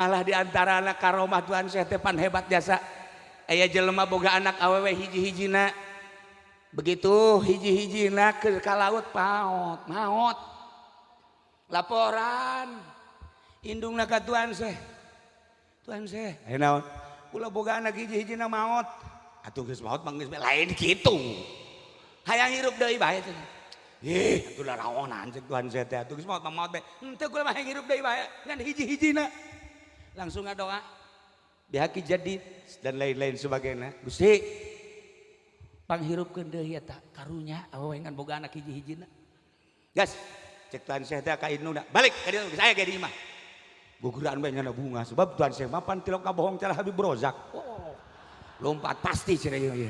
Alah di antara anak karomah Tuhan Syekh teh pan hebat jasa. Aya jelema boga anak awewe hiji-hijina. Begitu hiji-hijina ke ka laut paot, maot. Laporan indungna ka Tuhan Syekh. Tuhan Syekh, aya naon? Kula boga anak hiji-hijina maot. Atuh geus maot mah geus lain kitu. Hayang hirup deui bae cenah. Ih, atuh laraonan cek Tuhan Syekh teh atuh geus maot mah maot bae. Henteu kula mah hayang hirup deui bae ngan hiji-hijina. Langsung ngadoa bihaki jadi dan lain-lain sebagainya. Gusti panghirupkeun deui eta karunya awewe ngan boga anak hiji-hijina. Gas, cek Tuhan Syekh teh ka indungna, balik ka dieu geus aya ge di imah. Guguran bae nyana bunga sebab Tuhan Syekh mah pan tilok kabohong cara Habib Rozak. Oh, lompat pasti cenah ieu.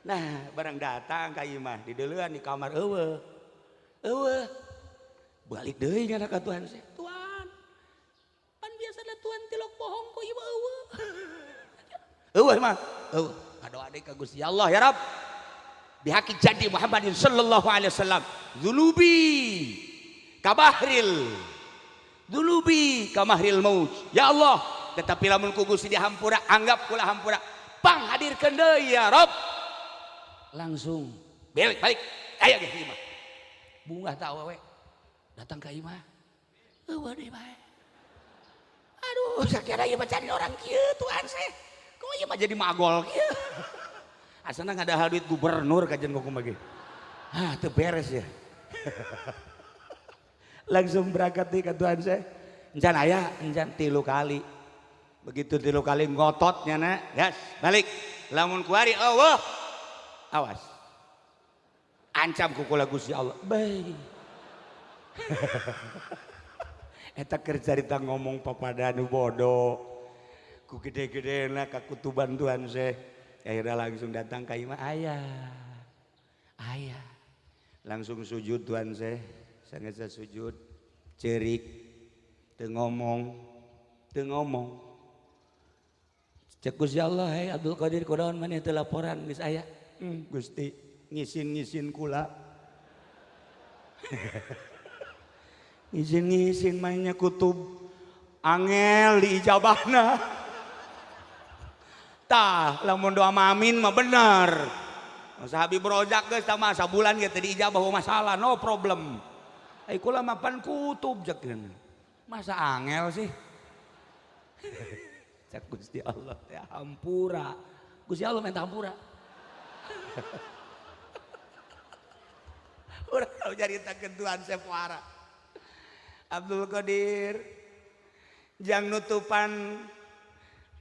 Nah, barang datang ka imah dideuleuan di kamar eueuh. Eueuh. Balik deui nyana ka Tuhan Syekh. Tuhan, pan biasana Tuhan tilok bohong kok ieu eueuh. Eueuh mah, eueuh. Ngadoa deui ka Gusti Allah, ya Rabb. Bihaqi jadi Muhammadin sallallahu alaihi wasallam, dzunubi kabahril dzunubi kamahril maut. Ya Allah, tetapi lamun ku Gusti dihampura, anggap kula hampura, panghadirkeun deui ya Rabb. Langsung balik balik aya ge imah. Bungah ta awewe datang ka imah. Eueuh deui bae. Aduh, sakira ieu mah cari orang kieu Tuhan Syekh. Kok ieu mah jadi magol kieu. Asana ngadahal duit gubernur kajian kumaha ge. Ah, teu beres ya. Langsung berangkat deui ka Tuhan Syekh. Encan aya, encan 3 kali. Begitu 3 kali ngototnya na, gas, balik. Lamun kuari eueuh. Awas. Ancam ku kula Gusti Allah. Bae. Eta keur carita ngomong papada nu bodoh. Ku gede-gedena ka kutuban Tuhan Syekh. Akhirnya langsung datang ka imah aya. Aya. Langsung sujud Tuhan Syekh. Sanggeus sujud, ceurik, teu ngomong, teu ngomong. Cek Gusti Allah, hei Abdul Qadir kunaon maneh teu laporan geus aya. Gusti ngisin-ngisin kula. Ngisin-ngisin mainnya kutub angel diijabahna. Tah, lamun doa amin mah bener. Masa Habib Rozak geus tah mah sabulan ge teu diijabah masalah, no problem. Ai kula mah pan kutub cek. Masa angel sih? Cek Gusti Allah teh hampura. Gusti Allah minta hampura. Urang tau nyaritakeun Tuhan Syekh. Abdul Qadir jang nutupan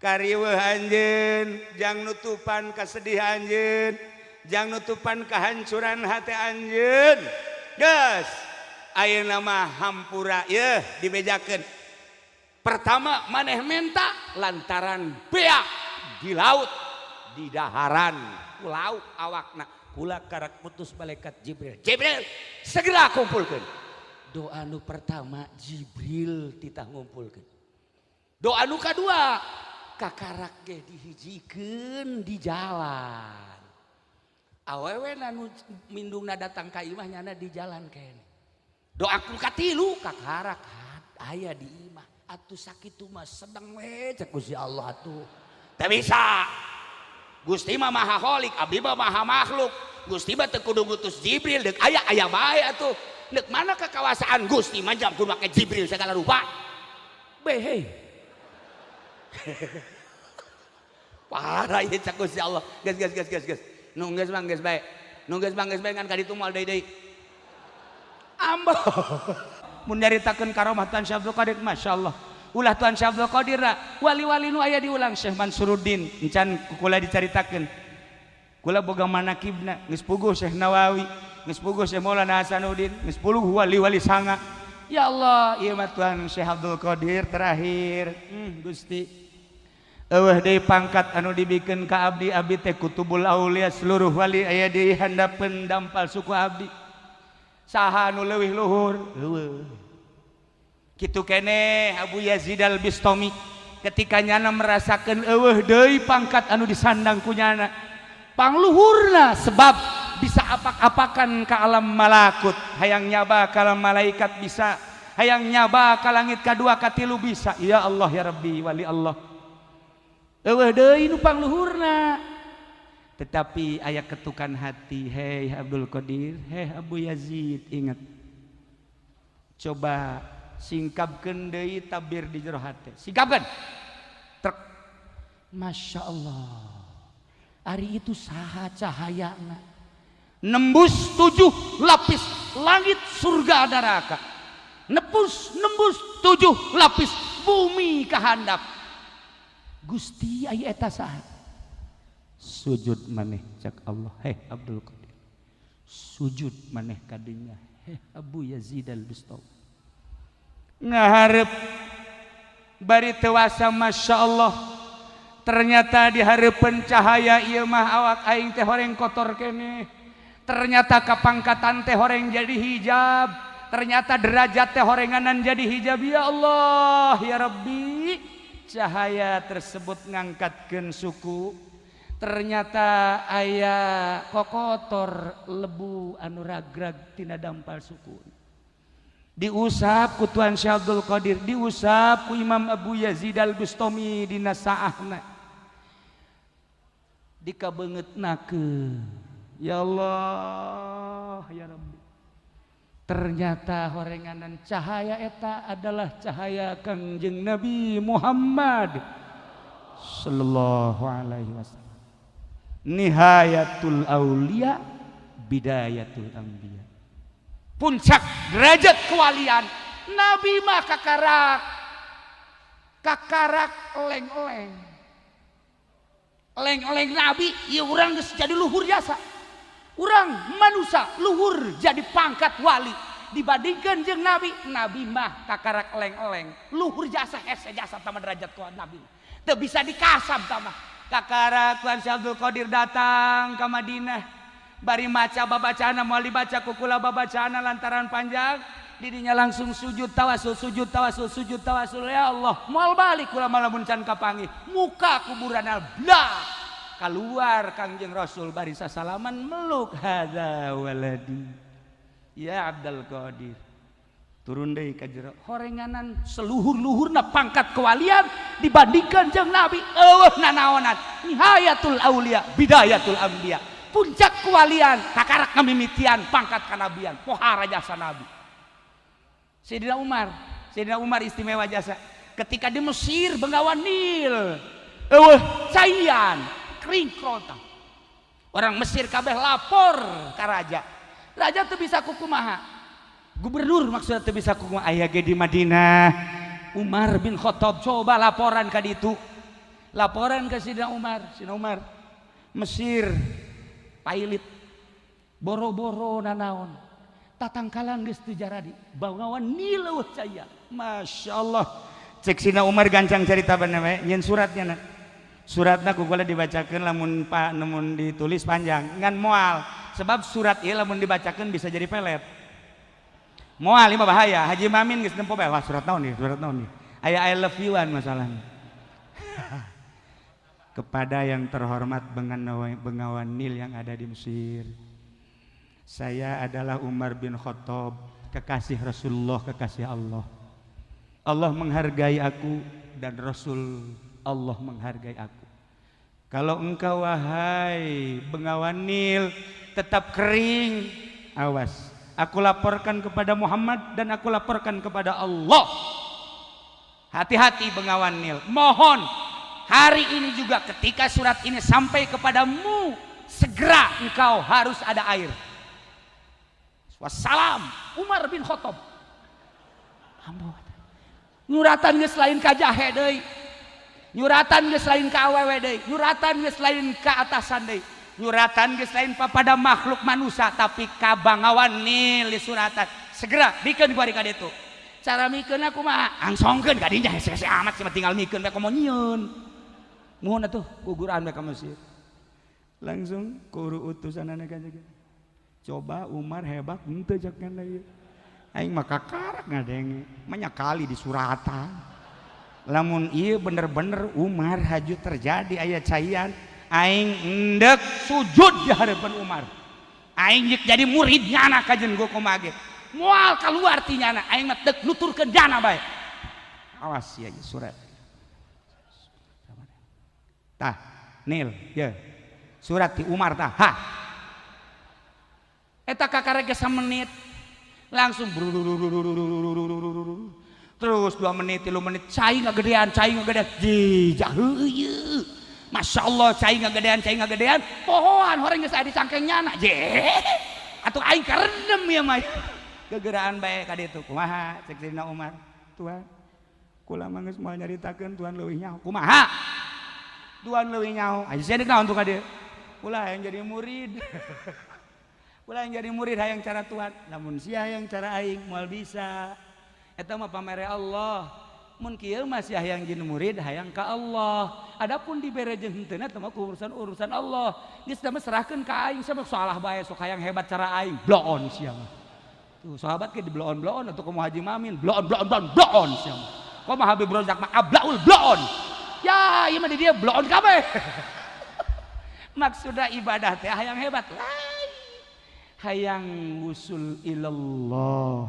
kariweuh anjeun, jang nutupan kasedih anjeun, jang nutupan kehancuran hati anjeun. Geus, ayeuna mah hampura yeuh dibejakeun. Pertama maneh menta lantaran beak di laut di daharan ku laut awakna kula karak putus malaikat Jibril. Jibril segera kumpulkeun. Doa nu pertama Jibril titah ngumpulkeun. Doa nu kadua kakarak ge dihijikeun di jalan. Awewe nu mindungna datang ka imah nyana di jalan kene. Doa nu katilu kakarak aya di imah. Atuh sakitu mah sedeng we cek Gusti Allah atuh. Teu bisa. Gusti mah maha khalik, abdi mah maha makhluk. Gusti mah teu kudu ngutus Jibril deuk aya aya bae atuh. Deuk mana kekawasaan Gusti mah jam kudu make Jibril segala rupa. Behe. Parah ieu cek Gusti Allah. Geus geus geus geus geus. Nu geus mah geus bae. Nu geus mah geus bae ngan ka ditu moal deui deui. Ambo. Mun nyaritakeun karomah Tuhan Syekh Abdul Qadir masyaallah. Ulah Tuhan Syekh Abdul Qadir wali-wali nu aya diulang Syekh Mansuruddin encan kula dicaritakeun. Kula boga manakibna geus puguh Syekh Nawawi, geus puguh Syekh Maulana Hasanuddin, geus puguh wali-wali sanga. Ya Allah, ieu mah Tuhan Syekh Abdul Qadir terakhir. Gusti. Eueuh deui pangkat anu dibikeun ka abdi, abdi teh kutubul aulia seluruh wali aya di handapeun dampal suku abdi. Saha anu leuwih luhur? Eueuh. Kitu keneh Abu Yazid Al-Bistami ketika nyana merasakeun eueuh deui pangkat anu disandang ku nyana. Pangluhurna sebab bisa apak-apakan ka alam malakut, hayang nyaba ka alam malaikat bisa, Hayang nyaba ka langit kadua, katilu bisa. Ya Allah, ya Rabbi, wali Allah. Euweuh deui nu pangluhurna. Tetapi aya ketukan hati, "Hei Abdul Qadir, hei Abu Yazid, ingat. Coba singkapkeun deui tabir di jero hate. Singkapkeun." Trek. Masya Allah. Ari itu saha cahayana? Nembus tujuh lapis langit, surga, neraka. Nembus nembus tujuh lapis bumi ke handap. Gusti, aya eta saha? Sujud maneh, cak Allah, heh Abdul Qadir. Sujud maneh kadinya, heh Abu Yazid Al-Bistami. Ngaharep bari tewasa, Masya Allah, ternyata di hareupeun cahaya ieu mah awak aing teh horeng kotor keneh. Ternyata kapangkatan teh horeng jadi hijab, ternyata derajat teh horenganan jadi hijab. Ya Allah, ya Rabbi, cahaya tersebut ngangkatkeun suku, ternyata aya kokotor lebu anu ragrag tina dampal suku, diusap ku Tuan Syekh Abdul Qadir, diusap ku Imam Abu Yazid Al Bustami dina saahna, dikabeungeutnakeun. Ya Allah, ya Rabbi, ternyata horenganan cahaya eta adalah cahaya Kangjeng Nabi Muhammad sallallahu alaihi wasallam, nihayatul aulia, bidayatul anbiya, puncak derajat kewalian. Nabi mah kakarak kakarak eleng-eleng eleng-eleng Nabi ya, urang geus jadi luhur jasa, urang manusia luhur jadi pangkat wali dibandingkan jeung Nabi. Nabi mah kakarak eleng-eleng, luhur jasa, hese jasa tama derajat kuat Nabi, teu bisa dikasab tama. Kakarak Tuan Syekh Abdul Qadir datang ke Madinah, bari maca babacana, moal dibaca ku kula babacana lantaran panjang. Didinya langsung sujud tawasul, sujud tawasul, sujud tawasul. Ya Allah, moal balik kula malamun can kapanggih muka kuburan. Blah, keluar Kangjeng Rasul bari sasalaman, meluk, "Hadza waladi ya Abdul Qadir." Turun deui ka jero, horenganan seluhur-luhurna pangkat kewalian dibandingkan jeung Nabi euweuh nanaonan. Nihayatul aulia, bidayatul anbiya, puncak kewalian kakarak ngamimitian pangkat kanabian. Pohara jasa Nabi. Sayyidina Umar, Sayyidina Umar istimewa jasa. Ketika di Mesir, Bengawan Nil euweuh caian, kering kerontang, orang Mesir kabeh lapor ka raja. Raja tuh bisa kukumaha, gubernur maksudnya tuh bisa kukumaha. Aya ge di Madinah Umar bin Khattab. Coba laporan ka ditu, laporan ke Sayyidina Umar. "Sayyidina Umar, Mesir pailit, boro-boro nanaon, tatangkalan geus teu jaradi, Bengawan Nil euweuh caya." Masya Allah, cek Sayyidina Umar, gancang cerita bener we nyeun suratnya na. Suratna ku kula dibacakeun, lamun pa lamun ditulis panjang ngan moal, sebab surat ieu lamun dibacakeun bisa jadi pelet. Moal ieu mah bahaya. Haji Mamin geus nempo bae, "Wah, surat naon nih, surat naon nih?" Aya "I love you an" masalahnya. "Kepada yang terhormat Bengawan Nil yang ada di Mesir. Saya adalah Umar bin Khattab, kekasih Rasulullah, kekasih Allah. Allah menghargai aku dan Rasul Allah menghargai aku. Kalau engkau, wahai Bengawan Nil, tetap kering, awas. Aku laporkan kepada Muhammad dan aku laporkan kepada Allah. Hati-hati, Bengawan Nil. Mohon hari ini juga ketika surat ini sampai kepadamu, segera engkau harus ada air. Wassalam, Umar bin Khattab." Nyuratan geus lain ka jahe deui. Nyuratan geus lain ka awewe deui. Nyuratan geus lain ka atasan deui. Nyuratan geus lain papada makhluk manusia, tapi ka Bangawan Nil disuratan. Segera bikeun ku ari ka ditu. Cara mikeun kumaha? Angsongkeun ka dinya, hese-hese amat sih, tinggal mikeun we, komo nyieun. Muhun atuh guguran we ka Mesir. Langsung ku utusanana ka. Coba Umar hebat henteu, cek ieu. Aing mah kakarak ngadenge, banyak kali di suratan. Lamun ieu bener-bener Umar haju terjadi aya caian, aing endek sujud di hadapan Umar. Aing jadi muridnya anak kajen gua kumaha ge. Moal keluar ti nyana, aing mah deuk nuturkeun jana bae. Awas ya surat. Tah, nil, ya. Surat ti Umar tah. Ha. Eta kakarek menit langsung terus 2 menit, 3 menit, cai ngagedean, cai ngagedean, jijah heueuh. Masya Allah, cai ngagedean, cai ngagedean, pohoan horeng geus aya di cangkeng nyana. Je atuh aing karendem ya mah, gegeraan bae ka ditu. Kumaha cek Sayyidina Umar? Tuhan, kula mah geus moal nyaritakeun, Tuhan leuwih nyaho. Kumaha Tuhan leuwih nyaho? Aya sia deuk naon tuh ka dieu? Kula hayang jadi murid, kula yang jadi murid, hayang cara Tuhan. Namun sia hayang cara aing moal bisa, eta mah pamere Allah. Mun kieu mah sia hayang jadi murid, hayang ka Allah. Adapun dibere jeung henteu, eta mah urusan urusan Allah. Geus mah serahkeun ka aing. Sama salah bae, sok hayang hebat cara aing, bloon sia mah. Tuh sahabat ke di bloon bloon atau komo Haji Mamin bloon bloon bloon bloon sia mah. Komo Habib Rozak mah ablaul bloon. Ya ieu mah di dia bloon kabeh. Maksudna ibadah teh hayang hebat lain, hayang wusul ilallah.